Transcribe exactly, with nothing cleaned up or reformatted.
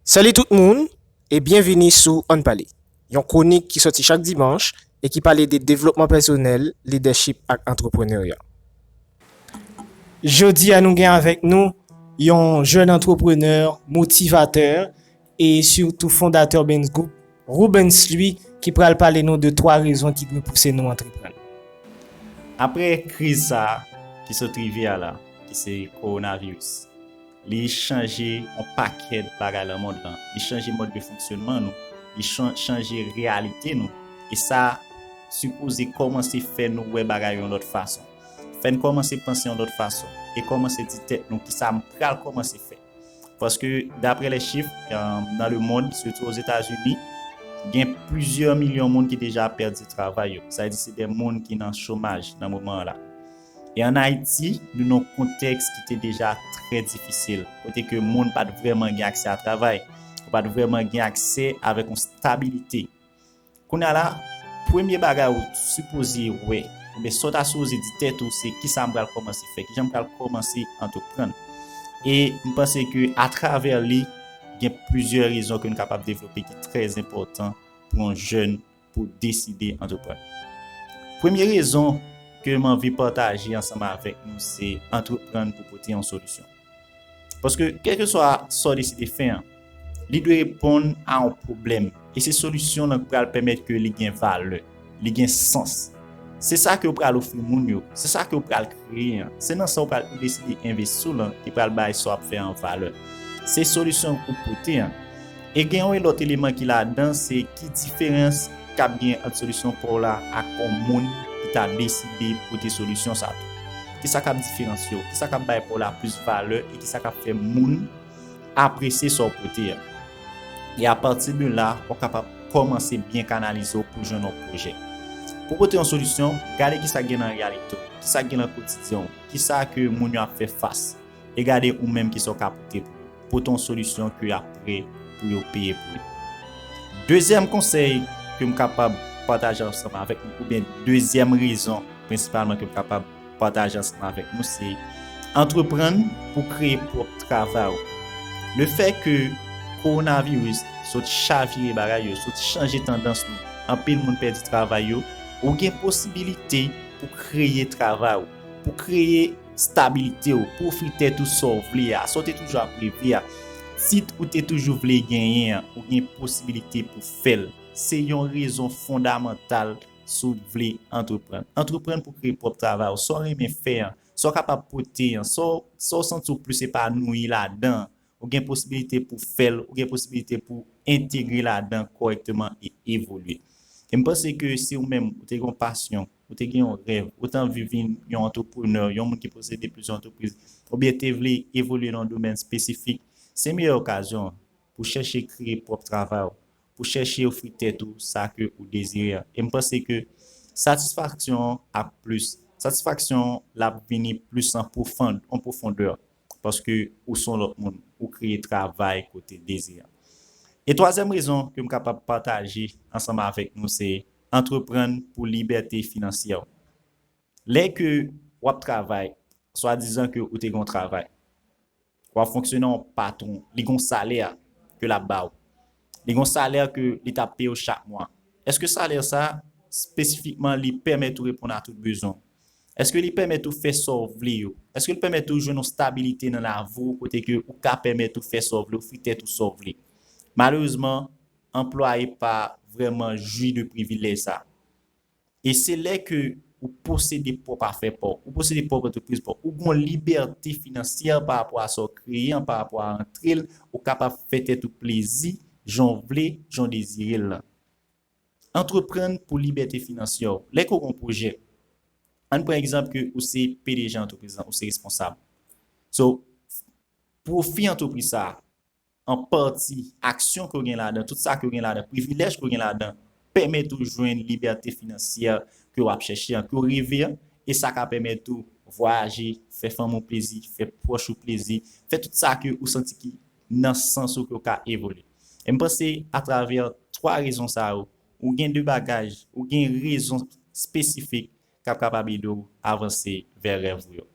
Salut tout moun e byenvini sou Ann Pale, yon kwonik ki sòti chak dimanch e ki pale de devlopman pèsonèl, lidèchip ak antreprenerya. Jodi a nou gen avèk nou yon jèn antreprenè, motivatè e sitou fondatè Benz Group, Rubens Louis, ki pral pale nou de twa rezon ki dwe pouse nou antreprann. Apre kriz sa a ki sot rive a la, ki se kowonaviris, li chanje yon pakèt bagay nan mond lan. Li chanje mòd de fonksyonman nou. Li chan- chanje reyalite nou. E sa sipoze kòmanse fè nou wè bagay yon lòt fason. Fè n kòmanse panse yon lòt fason. E kòmanse di tèt nou kisa m pral kòmanse fè. Paske, dapre lè chif, nan lemond, sitou Ozetazini, gen plizyè milyon moun ki deja pèdi travay yo. Sa vle di se de moun ki nan chomaj nan moman an la. E ann Ayiti, nou nan yon kontèks ki te deja trè difisil, kote ke moun pa t vrèman gen aksè a travay, ou pa t vrèman gen aksè avèk yon stabilite. Kounye a la, premye bagay ou sipoze wè, oubyen sa w ta sipoze di tèt ou, se kisa m pral kòmanse fè, kijan m pral kòmanse antreprann. E m panse ke atravè li, gen plizyè rezon ke n kapab devlope ki trè enpòtan pou yon jèn pou deside antreprann. Premye rezon ke m anvi pataje ansanm avèk nou se antreprann pou pote yon solisyon. Paske, kèlkeswa sa w deside fè an, li dwe reponn a yon pwoblèm. E se solisyon lan k pral pèmèt ke li gen valè, li gen sans. Se sa ke w pral ofri moun yo, se sa ke w pral kreye an, se nan sa w pral deside envesti w lan ki pral bay sa w ap fè an valè. Se solisyon ou pote an. E gen yon lòt eleman ki ladan, se ki diferans k ap gen ant solisyon pa w la ak yon moun ki ta deside pote solisyon sa tou. Kisa k ap diferansye w? Kisa k ap bay pa w la plis valè e kisa k ap fè moun apresye sa w pote a? E apati de la, w ap kapab kòmanse byen kanalize w pou jwenn yon pwojè. Pou pote yon solisyon, gade kisa k gen nan reyalite w, kisa k gen nan kotidyen w, kisa ke moun yo ap fè fas. E gade ou menm kisa w ka pote pou yo. Pote yon solisyon ke y ap prè pou yo peye pou li. Dezyèm konsèy ke m kapab pataje ansanm avèk nou, oubyen dezyèm rezon prensipalman ke m kapab pataje ansanm avèk nou, se antreprann pou kreye pwòp travay ou. Lefè ke kowonaviris sot chavire bagay yo, sot chanje tandans nou, anpil moun pèdi travay yo, ou gen posibilite pou kreye travay ou, pou kreye stabilite w, pou ofri tèt ou sa w vle a, sa w te toujou ap reve a, tit ou te toujou vle genyen an, ou gen posibilite pou fè l. Se yon rezon fondamantal si w vle antreprann. Antreprann pou kreye pwòp travay ou, sa w renmen fè an, sa w kapab pote an, sa w, sa w santi w plis epanouyi ladan an, ou gen posibilite pou fè l, ou gen posibilite pou entegre ladan kòrèkteman e evolye. E m panse ke si ou menm, ou te gen yon pasyon, ou te gen yon rèv, ou te anvi vin yon antreprenè, yon moun ki posede plizyè antrepriz, oubyen te vle evolye nan yon domèn espesifik, se meyè okazyon an pou chèche kreye pwòp travay ou, pou chèche ofri tèt ou sa ke ou dezire an. E m panse ke satisfaksyon an ap plis, satisfaksyon an l ap vini plis an pwofond-, an pwofondè, paske ou se yon lòt moun, ou kreye travay ke w te dezire an. E twazyèm rezon ke m kapab pataje ansanm avèk nou, se antreprann pou libète finansyè w. Lè ke w ap travay, swadizan ke ou te gen yon travay, w ap fonksyone yon patwon, li gen yon salè ke l ap ba w. Li gen yon salè ke li t ap peye w chak mwa. Èske salè sa espesifikman li pèmèt ou reponn a tout bezwen w? Èske li pèmèt ou fè sa w vle yo? Èske li pèmèt ou jwenn yon stabilite nan lavi w kote ke ou ka pèmèt ou fè sa w vle, ofri tèt ou sa w vle? Malerezman, anplwaye pa vrèman jwi de privilèj sa. E se lè ke ou posede pwòp afè pa w, ou posede pwòp antrepriz pa w, ou gen yon libète finansyè pa rapò a sa w kreye an, pa rapò a rantre l, ou kapab fè tèt ou plezi jan w vle, jan w dezire l lan. Antreprann pou libète finansyè w. Lè ke w gen yon pwojè, ann pran egzanp ke ou se P D G antrepriz lan, ou se responsab. So, pwofi antrepriz sa a, an pati, aksyon ke w gen ladan, tout sa ke w gen ladan, privilèj ke w gen ladan, pèmèt ou jwenn libète finansyè ke w ap chèche an, ke w reve an, e sa ka pèmèt ou vwayaje, fè fanmi w plezi, fè pwòch ou plezi, fè tout sa ke ou santi ki nan sans ou ke w ka evolye. E m panse atravè twa rezon sa yo, ou gen de bagaj, ou gen rezon espesifik k ap kapab ede w avanse vè rèv ou yo.